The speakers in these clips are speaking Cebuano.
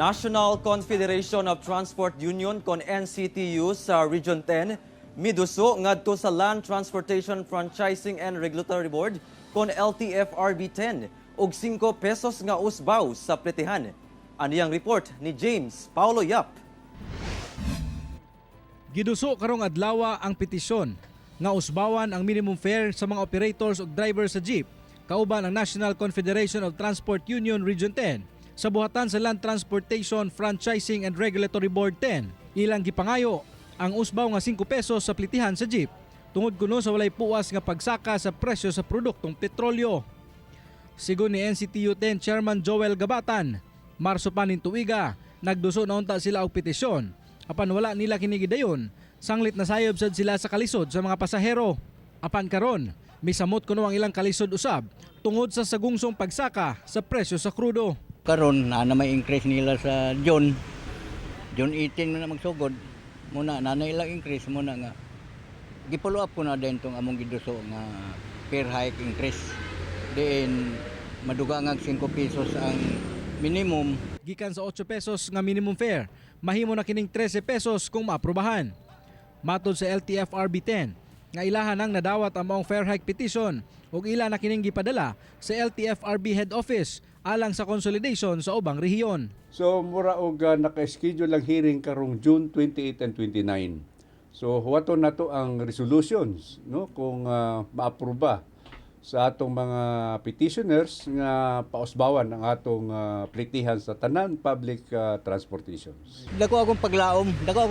National Confederation of Transport Union kon NCTU sa Region 10 miduso ngadto sa Land Transportation Franchising and Regulatory Board kon LTFRB 10 og 5 pesos nga usbaw sa pletihan. Aniyang report ni James Paulo Yap. Giduso karong adlawa ang petisyon nga usbawan ang minimum fare sa mga operators ug drivers sa jeep kauban ang National Confederation of Transport Union Region 10 sa buhatan sa Land Transportation Franchising and Regulatory Board 10. Ilang gipangayo ang usbaw nga 5 pesos sa plitihan sa jeep tungod kuno sa walay puwas nga pagsaka sa presyo sa produktong petrolyo. Sigon ni NCTU 10 Chairman Joel Gabatan, Marso pa ning tuiga, nagduso na unta sila og petisyon. Apan wala nila kini gidayon, sanglit nasayob sad sila sa kalisod sa mga pasahero. Apan karon, misamot kuno ang ilang kalisod usab tungod sa sagungsong pagsaka sa presyo sa krudo. Karon na may increase nila sa June. June 18 na magsugod. Muna na na ilang increase muna nga. Gi-follow up ko na din tong among giduso nga fare hike increase. Diin madugangan 5 pesos ang minimum. Gikan sa 8 pesos nga minimum fare, mahimo na kining 13 pesos kung maaprubahan. Matod sa LTFRB 10, nga ilahan ang nadawat ang maong fare hike petition ug ila na kining gipadala sa LTFRB head office alang sa consolidation sa ubang rehiyon. So mura og naka-schedule ang hearing karong June 28 and 29. So huwaton nato ang resolutions, no, kung maaproba sa atong mga petitioners nga pausbawan ang atong plitihan sa tanan public transportations. Dako akong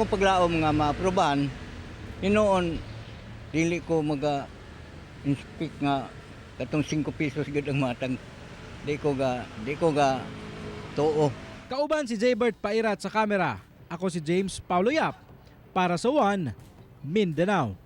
paglaom nga maaprobahan. Hinuon dili ko maga inspect nga katong 5 pesos gud ang matang. Di ko ga tuo. Kauban si Jaybert Pairat sa kamera. Ako si James Paulo Yap para sa One Mindanao.